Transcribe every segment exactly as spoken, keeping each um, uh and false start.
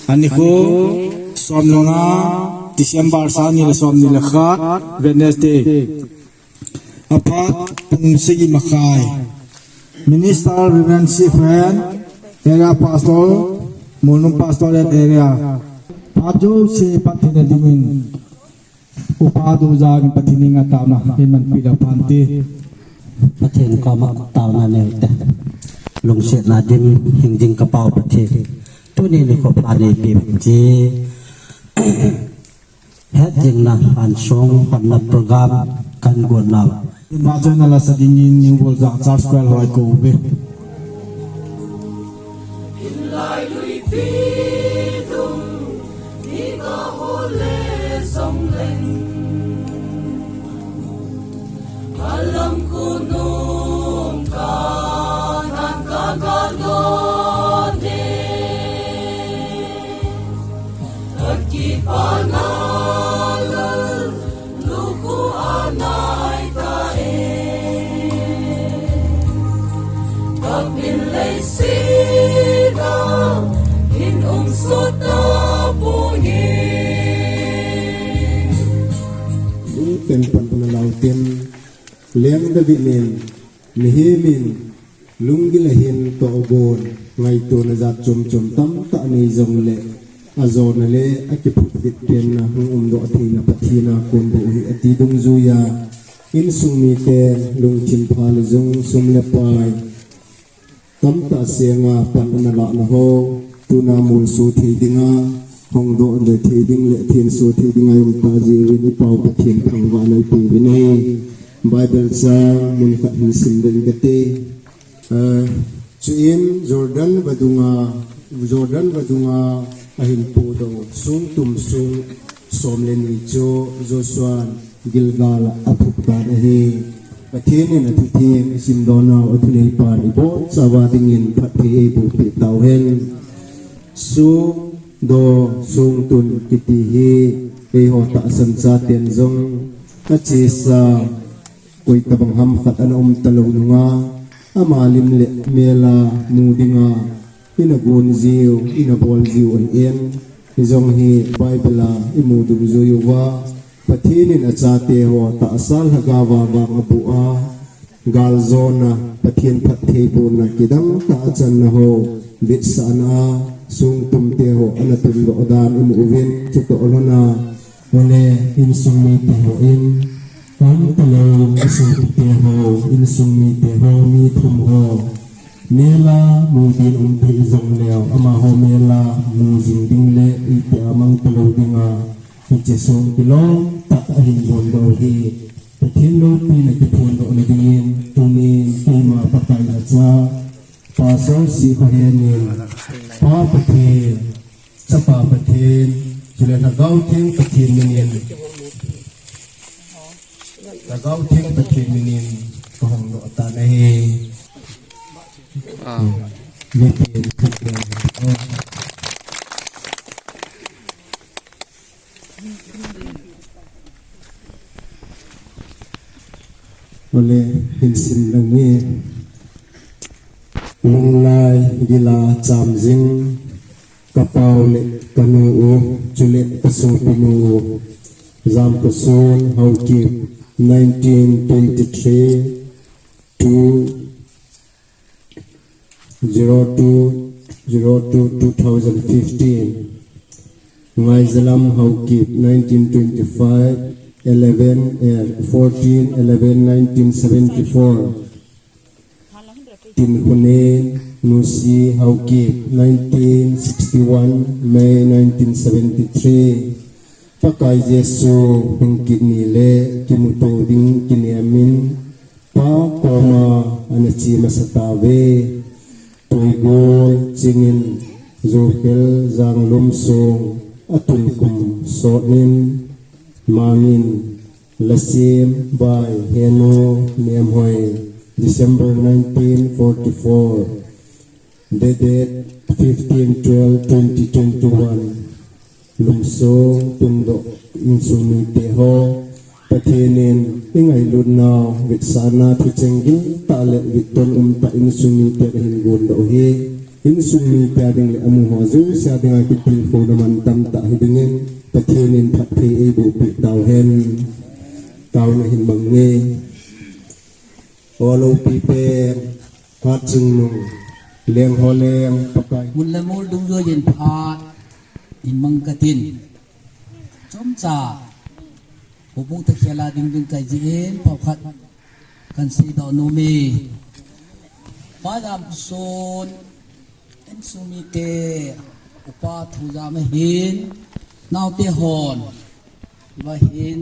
Anikho, som le nga, December sang ni le som ni le khat, Wednesday. Aphat pung sagi makai. Minister Reverend Siphen, Area Pastor, Molnom Pastorate Area. Phat jouse phat theina dingin. Upa Dujang Pathen henga taona iman peh leu phante. Pathen koma taona neite. Lungsetna dim hing ding ka Pa-u Pathen. Tuni nikho pha neipeh uvin ti. Hetjingna insung honna program kagon nau. Inva chonna lasa dingin New Bolja Church Choir ho kakou uve. Hinlai luipi dung, ni ka hole song leng. Alam kunung ka, nan ka ka do de. Aki pa na lal, luku anai ta e. Kapin lei sina, hin um sot ta pungi. Lungten pan puna lautin, Leng David nin, mihem in, lunggil a hin tohgon, ngaitona jat chom chom tamtah nei jongle, ajona le akiphut vit penna hung umdoh theina Pathen a kon bou ahi ati dungjuiya, insung mite lungthim pha le jung sum le pai tamtah senga pan ana lahna ho, tuna molso thei dinga, hongdoh le thei ding le thenso thei dinga i um tah jeh uvin i Pa-u Pathen thangvahna i pe uvin ahi. Bible chang mun khat hin sim ding kate. Ah, chuin Jordan vadunga, Jordan vadunga ahin podoh sung tum sung som le ni chu Joshua'n Gilgal a aphuh tan ahi. Pathen in athutheng i simdoh nau athuneipan i bou chauva dingin phatthei eiboh peh tauhen. Sung, doh, sung tun kiti hi eiho tahsan chaten jong achesa koi tabang ham khat ana um talou nunga, ama lim le mel a mu dinga ina gon jiu, ina bol jiu ahin, hijong hi Bible a i mu dungjui uva, Pathen in achate ho tahsa lhagao a vang abu a, galjona Pathen phattheibohna kidang tah a channa ho vetsahna a sung tum te ho ana tundoh dan i mu uvin, chutoh lhon a, Ole, insung mite ho in, um talou, insung mite ho, insung mite ho, mi thum ho. Mel a mu din um thei jong leu, amaho mel a mu jing ding le, iti a mang talou dinga, hiche sung kilom tah a hin gon doh hi. Pathen loupina kiphondoh na dingin, tuni keima Pakai a cha, Pastor Sikhohen in, Pa Pathen, Chapa Pathen, chule Lhagao Theng Pathen minin, Lhagao Theng Pathen minin, kahong doh tan ahi. Ah. Mipin, mipin. Ole, hin sim lang e. Lunglai gila cham jing, ka pau le ka nu u, chule ka sopinu u. Jamkoson Haokip, nineteen twenty-three to zero two, zero two, two thousand fifteen. Ngaijalam Haokip, nineteen twenty-five, eleven, eh, fourteen, eleven, nineteen seventy-four. Tinkhonen Nusi Haokip, nineteen sixty-one, May nineteen seventy-three. Pakai Jesu hung kit ni le kimuto ding kinem in, Pa koma ana che masa tauve. Toigol Chingin, Jokhel Janglum sung, atun kum sot in, Mangin, Lasem by Henu Nemhoi, December nineteen forty-four. The date fifteen twelve twenty twenty-one. Lumsong tundoh insung mite ho, Pathen in i ngailut nau vetsahna thucheng gil tah le vetton um tah insung mite kahin gon doh u hi. Insung mite a ding le amu ho jouse a dinga kitilkhouna man tamtah hi dingin Pathen in phatthei eiboh peh tauhen. Taona hin mang nge. Ho loupi pen, Hatchungnung, Leng ho leng, Pakai. Mun le mol dungjuiyin phat in mang katin. Chomcha, houbung takhel a ding ding kahi jeh in, pao khat kan seidoh nom e. Pa Jamkhosun, insung mite, upa thu jam ahin, naote hon, hiva hin,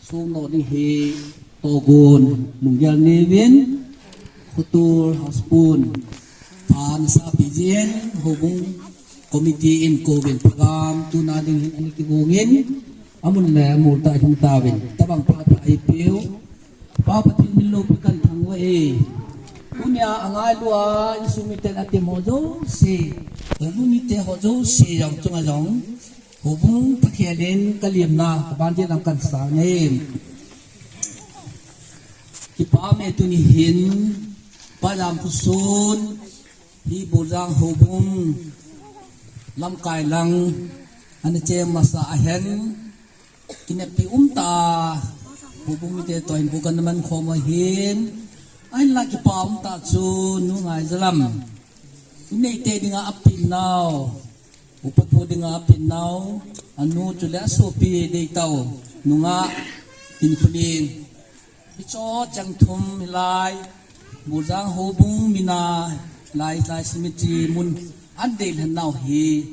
sung noh ding hi, Togon, lunggel neuvin, Khotul, Housepun, pha nasapeh jeh in, houbung committee in kouvin program tuna ding hin ana kigongin, amun le amol tah hung tauvin, tabang phatah eipeu, Pa Pathen min loupi kahin thangvah e. Tunia angailua insung miten atem ho jouse, houbung mite ho jouse jong chunga jong, houbung takhel in kalemna, kaban ding lam kahin sang e. Kipa me tuni hin, Pa Jamkhosun, hi Boljang houbung, lamkai lang, ana chem masa ahin, kineppi umtah a, houbung mite toh hin program ana man khom u ahin, ahinla kipa umtah chu nu Ngaijalam. Inneite dinga apen nau, upa thu dinga apen nau, anu chule asopi deitah u, nungah, Tinkholen. Hicho cheng thum hilai, Boljang houbung mina, lai, lai cemetery mun, ana deilhen nau hi,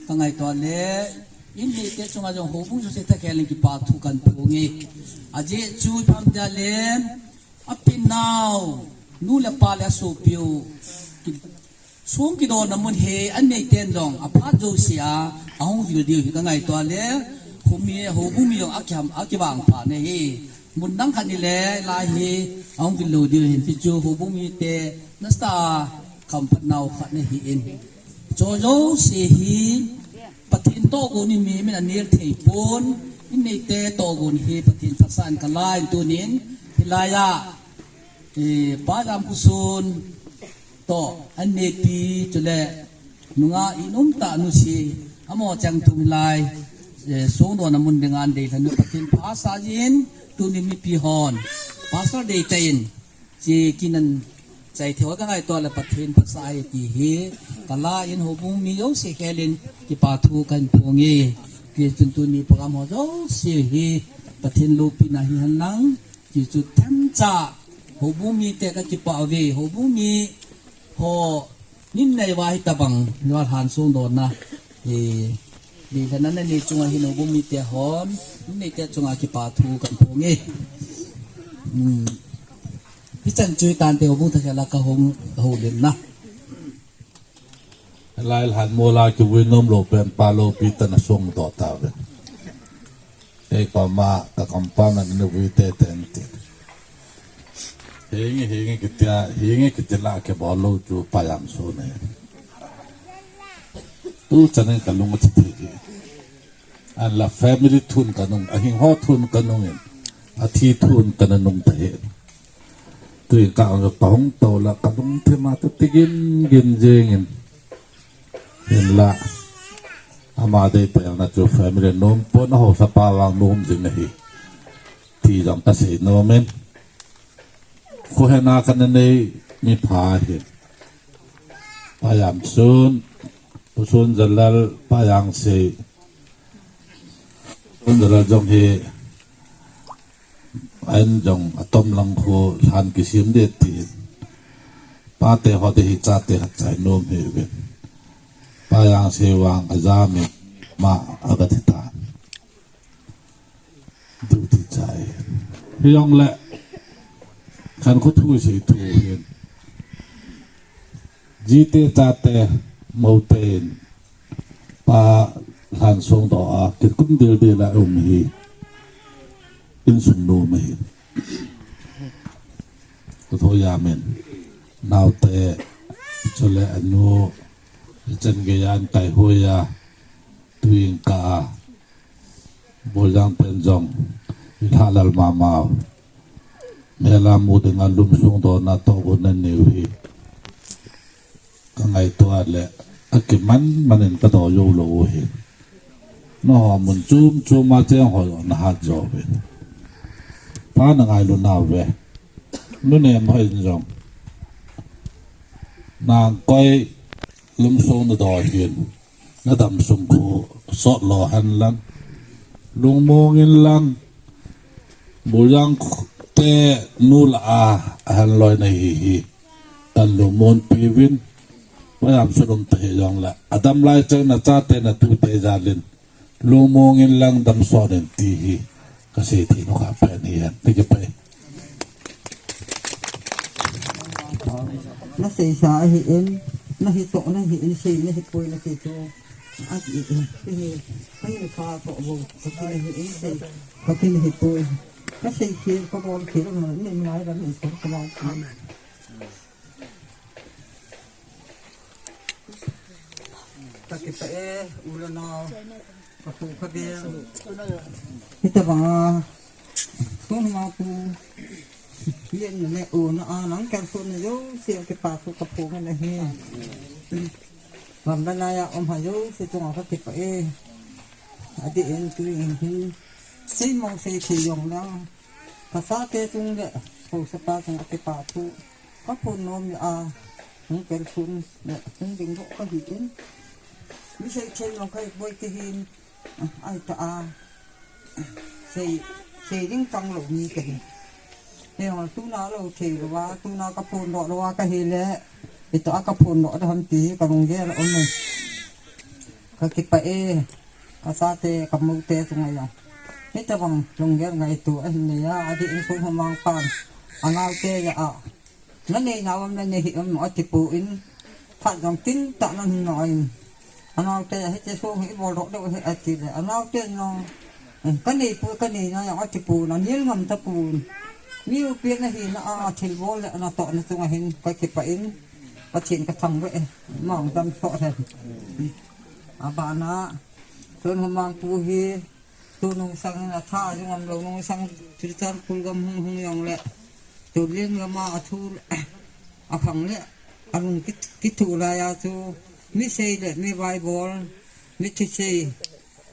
kangaito le, inneite chunga jong houbung jouse takhel in kipa thu kahin phong e. Ajeh chu ipi ham itile, apen nau, nu le pa le asopiu, ki-, song kidona mun hi, anneiten jong, aphat jouse a, ahung vil diu hi kangaito le, khomi, houbung mi jong akiham, akivangpha nahi. Mun dang khat ni le, lai hi, ahung vil lou diu hin, tichu houbung mite, nasatah a, kamphat nau khat nahin. Cho jouse hi, Pathen tohgon in mi min anel thei pon, inneite tohgon hi, Pathen phatsah in kala in tunin, hilai a, Eh, Pa Jamkhosun toh, annepi, chule, nungah in umtah nusi, amaho cheng thum hilai, eh, songdohna mun dinga ana deilhen u Pathen phatsah jeh in, tuni mipi hon, Pastor deitah in, che kinan chai thei ho kangaito le Pathen phatsah ahi ti hi, kala in houbung mi jouse khel in, kipa thu kahin phong e, tichun tuni program ho jouse hi, Pathen loupina hihen lang, Tichu themcha, houbung mite kakipah uve, houbung mi ho, nin neiva hitabang, hiva lhan songdohna, eh, deilhenna nanei chunga hin houbung mite hon, nin neite chunga kipa thu kahin phong e. Hmm. Hichan chu hitante houbung takhel a kahung, kahoulimna. Lai lhan mola kivui nom lou pen pa loupi tah in asongdoh tauve. Ei, koma, ka compound a nana vui teitei in tin. Hinge, hinge kitia, hinge kiti lah kibol lou chu Pa Jamkhosun ahi. Tuchan in kalung athi thei hi. Ahinla family thu in kanung, ahing ho thu in kanung in, athi thu in kana nung tahih. Tuin ka ang kahung tou la kalungthim a kati gin gin jeng in. Hinla, ama deitah na chu family nom pon, ahaosapa vang nom jing ahi. Ti jong kasei nom in. Khohena kana nei mi pha hin. Pa Jamkhosun, Pu Sonjalal, Pa Jangsei. Sonjalal jong hi, ahin jong atom lang khu lhan kisem ding tin. Pate ho te hi chate khat chai nom hi uvin. Pa Jangsei vang ajam in ama aga thi tan. Duty chai. Hijongle, khankho thu sei thu hin. Jite chate moute in pa lhan songdoh a, kikum dildil a um hi. Insung nom ahi. Kutho jam in. Naote, chule anu, chan geiya ahin kai hoi a, tuin ka a. Boljang ten jong, ilhalal mama u. Mela mu dinga lum songdohna tohgon nanei u hi. Angaito a le, akiman manin kadoh jou lou u hi. Nangho mun chom chom a cheng ho nahat jou ve. Pha nangailu nau ve. Nunem hoi jong. Nang koi lum sung nadoh hin. Nadam sung khu sot lo hen lang. Lungmong in lang. Buljang te nu la a, ahen loi nahi hi. Kan lungmon piuvin. Payam sulum te hi jong la. Adam lai chang nachate natute jalin. Lungmong in lang damsot in ti hi. Kasei thei nokha pen hi hen. Thank you, pai. Naseisa ahi in, nahitoh nahi in, sei nahipoi nati chu. Ati in, hi, hi, hi, pha toh bou, kati nahi in, sei, kati nahipoi. Kasei khel, kabol khel, na, ni ngai ram in, sei, kabol khel. Amen. Kakipah e, u le nao, kapu kabeng. Hitobanga, Sonhoma pu, yen le u na a nang kalsonna jouse kipa thu kaphong in ahi. Gamla laiya um ho jouse chunga kakipah e. Adeh in tuin hin, sei mong sei thei jong lang. Kachate chung le, haosapa chunga kipa thu. Kaphon nom le a, hung kalson le, hung ding doh kahi in. Mi sei thei jong kahi boi kahin, ahi ta a. Sei, sei ding chang lou mi kahi. Hei ho tuna lou thei lou a, tuna kaphon doh lou a kahi le. Ito a kaphon doh da ham ti kalunggel a um e. Kakipah e, kachate, kamoute chunga jong. Hitobang lunggel ngaito ahin nei a, adeh in Sonhoma pan. Anaote ja a. Nanei nau am nanei hih am atipon, phat jong tin tah nan hin nai. Anaote, hiche song hi ibol doh doh hi ati le. Anaote jong, eh, kanei poi, kanei nai jong atipon, anel ngam tapon. Mi upi nahi na a, thilbol le natohna chunga hin kakipah in, Pathen kathangvah e, mang damsot hen. Abana, Sonhoma pu hi, Tunung sang in atha jong umlou, nung sang Churachandpur gam hung hung jong le. Tulen gam a athu le, akhang le, alung kit, kithu laiya chu, mi sei le, mi vaibol, mi thusei,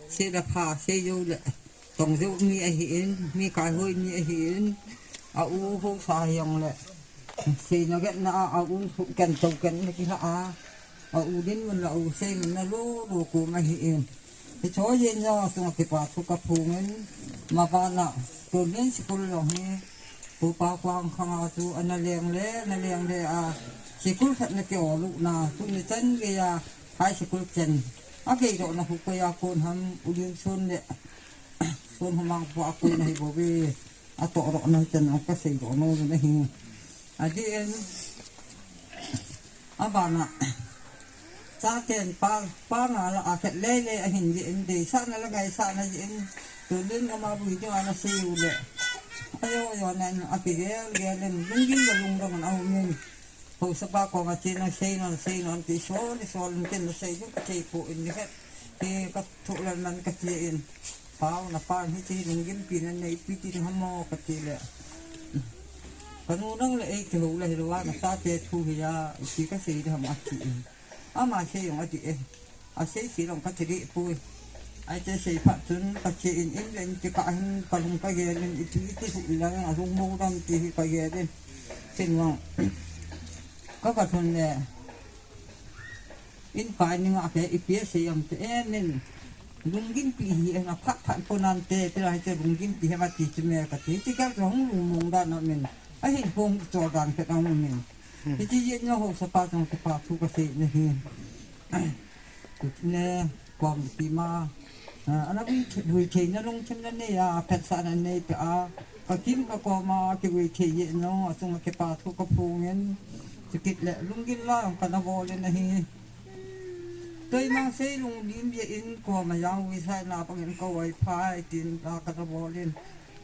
sei le pha, sei jou le, tong jou mi ahin, mi kaihoi mi ahin, a u haosa jong le. Seina vetna a, a u ken to ken na kilah a. A u dinmun la u seimun na lou lou kum ahi in. Hiche jeng jong a chunga kipa thu kaphong in. Mabana tunin sikul jong hi. Pupa kuang khang a chu ana leng le, ana leng le a. Sikul khat na kiol u na, tuni chan gei a high school chen. Agei doh na hu koi a kon ham u ding sun le. Sonhoma pu a koi na hi bou ve. Atoh doh na hi chan a kasei doh nom na hi. Adeh in. Abana. Chaten pa, pa nga la a khet lele ahin jin, deisahna le ngaisahna jin. Tulen gam a bui ding ana sei u le. Ajo, ajo, nan akigel gel in, lunggim le lungdong in aum in. Haosapa koma chena seinon, seinon ti sol, sol in ken sei ding kathei poi in ni khat. Ti kathu le nan kati in. Pau na pa hiche lunggimpi nanei pi ti ham o kati le. Kanu nang le ei kihou le hilou a nachate thu hi a, ipi kasei ding ham ati e. Ama sei jong ati e. Asei sei jong kati deh poi. Ai che sei phat chun kache in in le in ti kah hin kalung kagel in ipi iti hu ilang alung mo dam ti hi kagel in. Tin vang. Ka kathun le. In kai ning a ke ipi asei am ti e nin. Lunggimpi hi en a phat phat po nante, ti la hiche lunggimpi hi ati chu me kati. Ti kal jong lungmong dan a min. Ahin phong cho dan khat a min. Hiche jeng jong haosapa chunga kipa thu kasei na hi. Tut ne, kom ti ma. Ah, ana vui thei, vui theina lungthim nanei a, phatsahna nanei peh a. Kakim kakom a, kivui thei jeng jong, achunga kipa thu kaphong in. Chukit le, lunggil la, kana bol in ahi. Toima sei lungdim jeh in, koma jong vui saina bang in ka oi phai, tin la kana bol in.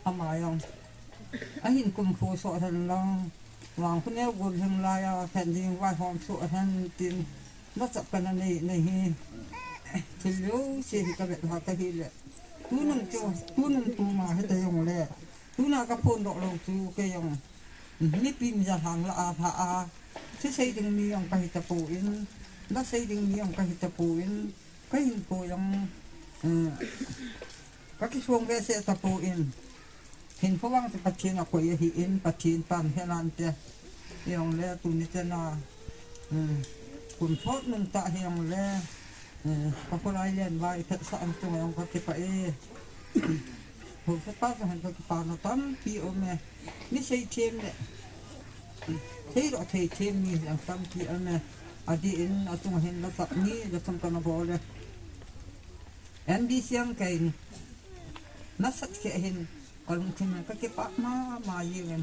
Ama jong. Ahin kum kho so hen lang. Vang khu neo gol heng laiya, khen ding vaihom chu ahen tin, nachap kana nei, nei hi. Thil jouse hi kavet ha kahi le. Tunung chu, tunung tuma hita jong le. Tuna kaphondoh lou chu kei jong. Mipi mi jalhang la a pha a. Thusei ding mi jong kahi tapon, nasei ding mi jong kahi tapon, kahinkho jong, eh, kakisong behseh tapon. Hinkho vang chu Pathen a koi ahin, Pathen pan henante. Hijongle tuni chana, eh, kum sot nung tah hijongle, eh, kakholai len vai phetsah an chunga jong kakipah e. Haosa pa chunga hin kakipana tampi aume. Mi seithem le seidoh theithem mi jong tampi aume. Adeh in achunga hin lasap ni, lasap kana bol e. M D C ang kahin nasat kei hin kalungthim kakipah mama jingin.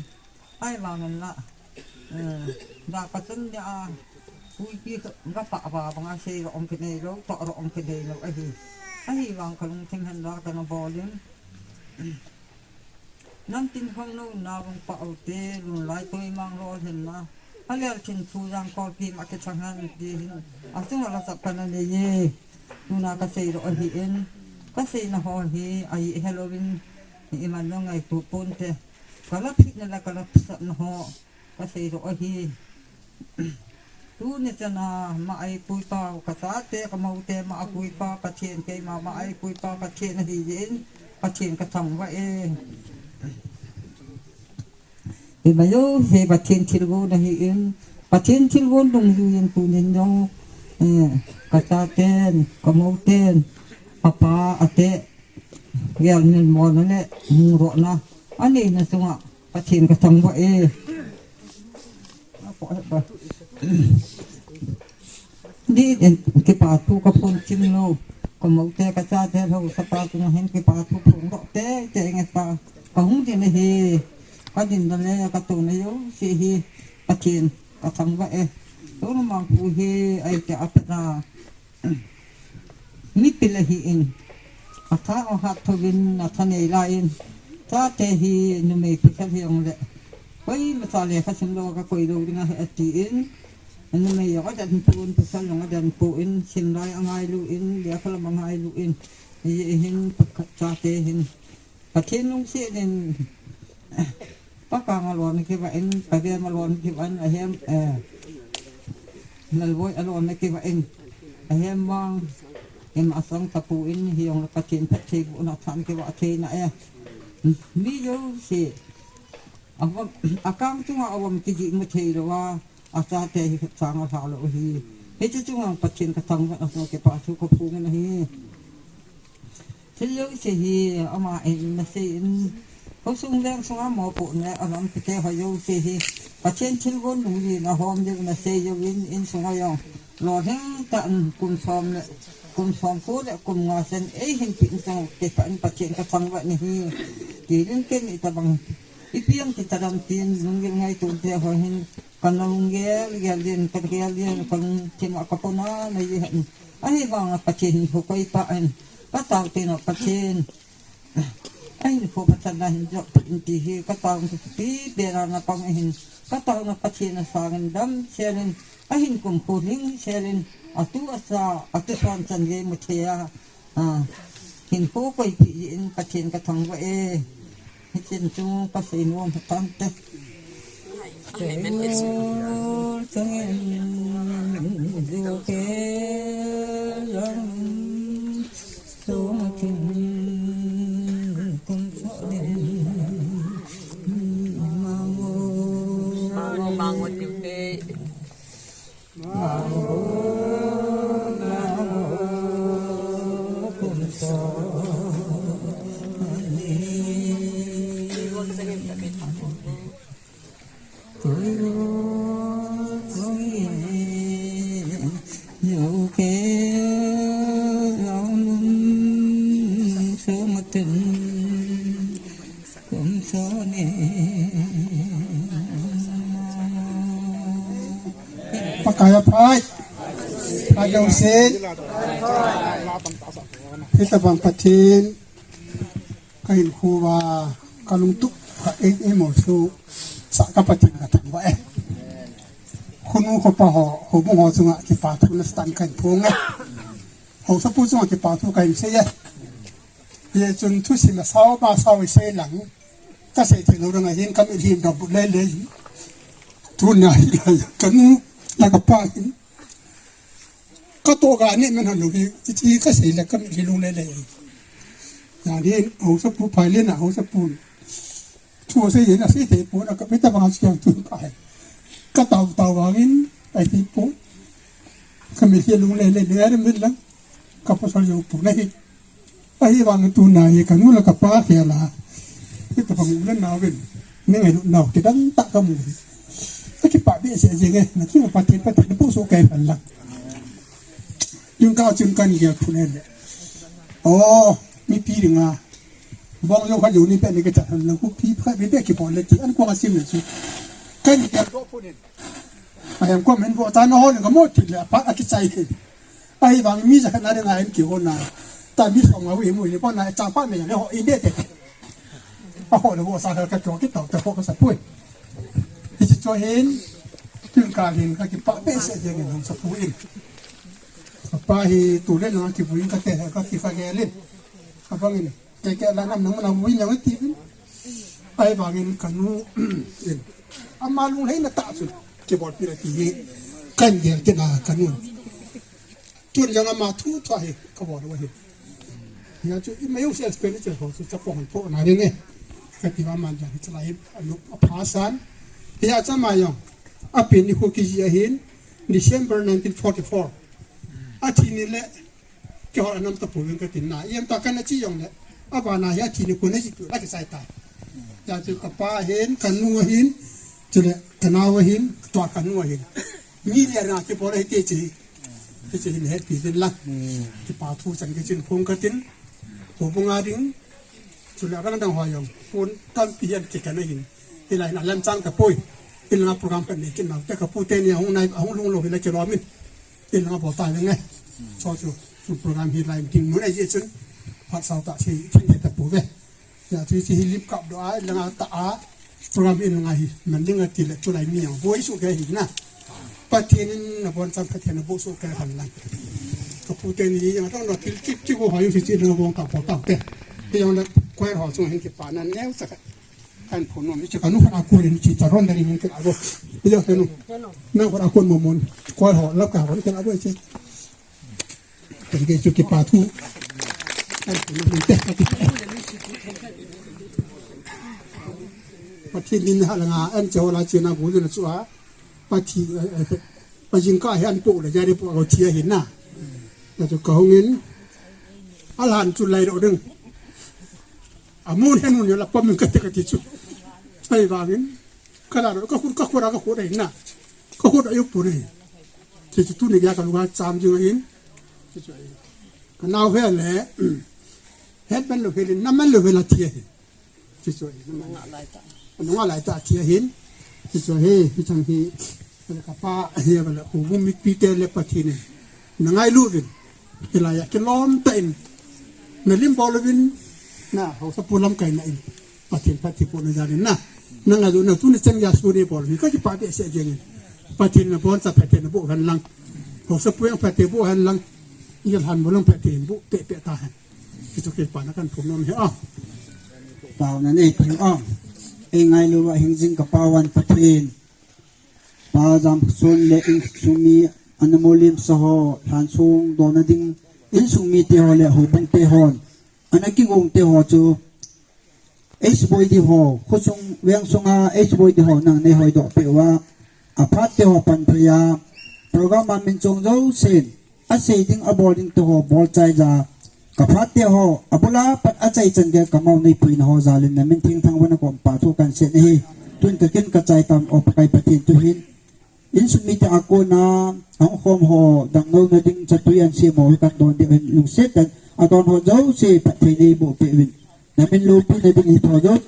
Ahivangin la, eh, da kachun nia, puipi ka, kapah va banga seidoh ong kinei lou, tohdoh ong kinei lou ahi. Ahivang kalungthim hin la kana bol in. Namtin khangnouna vang pah ute, lunlai toimang lolhinna. Alel thin thu jang kolpi ma kithang hen ti hin. Achunga lasap kana nei e. Tuna kasei lou ahin. Kaseina ho hi, ahi helou in. Iman lou ngaito ponte. Kalap hitna le kalap satna ho. Kasei lou ahi. Tuni chana ma aipui pau, kachate, kamoute ma apui pau, Pathen keima ma aipui pau, Pathen ahi jin, Pathen kathangvah e. Ima jouse Pathen thilgon ahin, Pathen thilgon dungjuiyin tunin jong, eh, kachaten, kamouten, apa, ate, gelmil mona le, hungdohna, aneina chunga, Pathen kathangvah e. Ni in kipa thu kaphong chim lou. Kamoute kachate lou, sapa chunga hin kipa thu phongdoh teitei nge pa. Kahung din ahi. Kadinna le katona jouse hi Pathen kathangvah e. Tuna mang pu hi aite apena. Mipil ahin, atha ahat thouvin, athanei laiyin, chate hi numei pasal hijongle, koimacha lekha sim lou kakoi lou ding ahi atin, numei jong aden pon, pasal jong aden pon, simlai angailun, lekha lam angailun, hiche hin, chate hin, Pathen lungset in, Pakang alon kivah in, Pavem alon kivah in, ahem, eh, Lalvoi alon kivah in, ahem vang, ima sang tapon, hijongle Pathen phattheibohna than kivah theina e. Mi jouse, avom, akang chunga avom kijih mu thei louva, achate hi khat sang alha lou ahi. Hiche chunga Pathen kathangvah in, kipa thu kaphong in ahi. Thil jouse hi ama in nasei in, khosung veng sunga mopohna alampi te ho jouse hi, Pathen thilgon lungjuiyin ahom jeh in nasei jouvin, insunga jong lolhing tah in kum som le, kum somko le kum nga chan eihin peh in chang kipah in Pathen kathangvah in ahi. Kilin kei tabang ipi ham ti tadam tin, lunggel ngaito te ho hin, kana lunggel gel din, kagel din, kalungthim a kapona naji hen. Ahivanga Pathen hinkho koi pah in, katao tena Pathen. Ahinkho pachatna hin jop in ti hi, katao in pi bera na pang in, katao na Pathen asangin damsel in, ahin kumkho lhingsel in, atu asa, atu son chan gei mu thei a, a, hinkho koipeh jeh in Pathen kathangvah e. Hichun chu kasei nom tante. Pakai a phat. Phat jouse. Hitabang Pathen kahinkho uva, kalungtup, ka ei, eimo chu sa ka Pathen kathangvah e. Khonu khopa ho, houbung ho chunga kipa thu nasatah in kahin phong e. Haosapu chunga kipa thu kahin sei e. Hichun thusim a sao ma sao isei lang, kasei thei lou ding ahin, kamitlhi in dom but lele. Tuna hi lai, kanu, la kapa hi. Katoh kane men hanu hi, iti kasei le kami hi lung le le. Yan hin, hausapu phai le na, hausapu. Thu asei yen asei thei pon, akapeh tabang a chu kiang tun kai. Katao tao vangin, ai thei pon. Kami hi lung le le, le le min lang. Kapasal jou pon ahi. Ahivangin tuna hi kanu le kapa khel a. Hitabang u le nao vin. Ni ngailut nau, kidang tah kamu hi. Akipah behseh jeng e, na chu Pathen, Pathen, napu so kai phan lang. Yung ka chun kan gel phu le le. Oh, mipi dinga. Bong jong kha jong ni pe ni ka cha han lang khu pi pha be be ki bol le ti an ko ka sim le chu. Kan ya do phu ni. Ai am ko men bo ta no ho ni ka mo ti le pa a ki chai ke. Ahivang mi ja khat na de ngai ki ho na. Ta mi song a wi mu ni ko na cha pa me le ho i de te. A ho le bo sa ka ka cho ki to te ho ka sa pui. Hi chi cho hin. Tun ka hin ka ki pa be se je ngi sa pui. Ka pa hi tu le na ki pui ka te ka ki fa ge le. Ka bang ni. Ke ke la nam nang na wi na ti vin. Ahivangin kanu in. Ama lung hei na ta chu. Ke bol pi la ti hi. Kan gel ke na kanu. Tun jang ama thu thu hi ka bol wa hi. Ya chu i mai u sel spen che ho chu cha pong pho na ring e. Ka ti wa man jang cha lai a lu a pha san. Ya cha ma yong. A pin ni khu ki ji a hin. December nineteen forty-four. A thi ni le Keiho anam tapou vin katin na. Iem ta kana chi jong le. Abana hi athi ni kuna chi tu la kisai ta. Ya chu kapa hin, kanu hin, chule kanao hin, tua kanu hin. Mi le na ki pole hi te chi. Te chi hin happy din la. Kipa thu chan kichin phong katin. Ho bunga ding. Chule rang dang ho jong. Pon tampi hian kikana hin. Hilai na lam chang tapoi. Ilanga program kan ni kin na. Te kapu teni ahung nai, ahung lung lou hila kilomin. Ilanga bol ta veng e. Chu chu, chu program hi lai ding mun ahi chun. Phat sao ta si, thing ta pu ve. Ya chu si hi lip kap do a, ilanga ta a. Program ilanga hi, man ding ati le chu lai mi ang. Boi su ke hi na. Pathen in na bon chang Pathen na bo su ke han lang. Kapu teni yang tang no kil kip kip ho ha yu si si ilanga bon ka bol ta te. Yang na kwai ho su hin ki pa nan neu sa ka. Kan phun nom, ichi kanu khat a kon in chi ta ron dari min kila go. Ijo kanu. Nang khat a kon mo mon. Koi ho, lap ka ho, kila go ichi. Kan ke chu kipa thu. Kan phun nom te. Pathen in ha langa, an che ho la chi na gu na chu a. Pathi, eh, eh, pa jingkah hi an po le, jari po a thi a hin na. Na chu ka hung in, a lan chu lai ro ding. A mun hen mun la pom in ka te ka ti chu. Ahivangin, ka la ro, ka khut, ka khut a, ka khut a hin na. Ka khut a yu pu ni. Ti chu tuni ya ka lunga cham jing a hin. Ti chu a hin. Ka nao he le, het ben lo he le, na man lo he la thi a hin. Ti chu hi. Nunga lai ta. Nunga lai ta ti a hin. Ti chu hi, hi chang hi. Ka pa hi bala ku bu mi pi te le Pathen in. Na ngailu vin. Hilai a kilom ta in. Na lim bol vin. Na hausapu lamkai na in. Pathen phat ti po na jal in na. Na ngailu na tu ni chang ya su ni bol vin. Ka kipa behseh jeng in. Pathen na bon sa Pathen na bo hen lang. Hausapu yang Pathen bo hen lang. Iyal han bo lang Pathen bo pe pe ta hen. Kichu kipa na kan phun nom hi a. Pau na nei phin a. Ei ngailu a hing jing ka pau an Pathen. Pa jam sun le insung mi ana molim sa ho, lhan sung dona ding insung mi te ho le hobung te hon. Ana kigong te ho chu. Ei suboi di ho, khosung veng sunga ei suboi di ho nang nei hoi doh pe uva. A phat te ho pan thei a. Program a min chung jousen. A sei ding a bol ding te ho bol chai ja. Ka phat te ho, a bula pat a chai chan gel ka mau nei puina ho jal in na min theng thang vana kom pa thu kan se ni hi. Tun ka kin ka chai tam o Pakai Pathen tu hin. Insung mi te a kona, hong khom ho, dang no na ding chatui an se mo hi kan don de hin lungset dan. A don ho jouse Pathen nei bo pe vin. Na min loupi na ding hi tho jouse.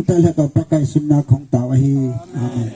Ta la ka Pakai sum na khong tau ahi. Amen.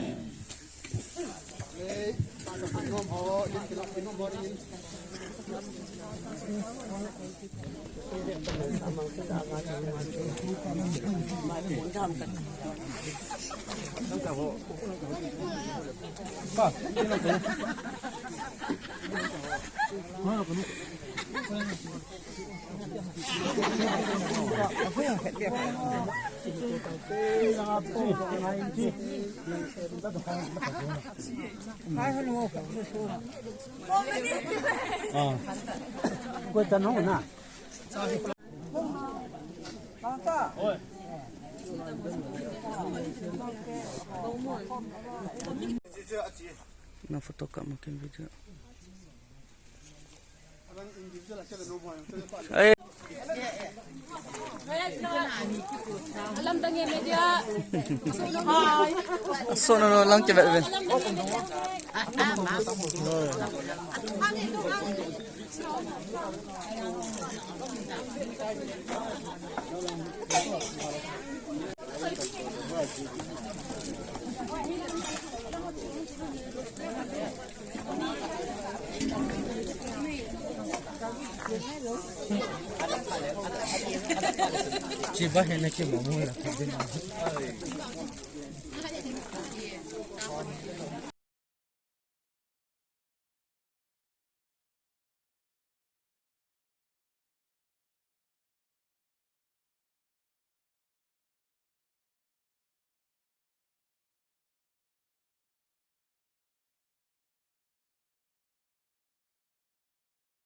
Na photo kap mo ken video. Ai. Alam dange media. Aso no no lang ke vet vet. Chiba hena ke mamu la.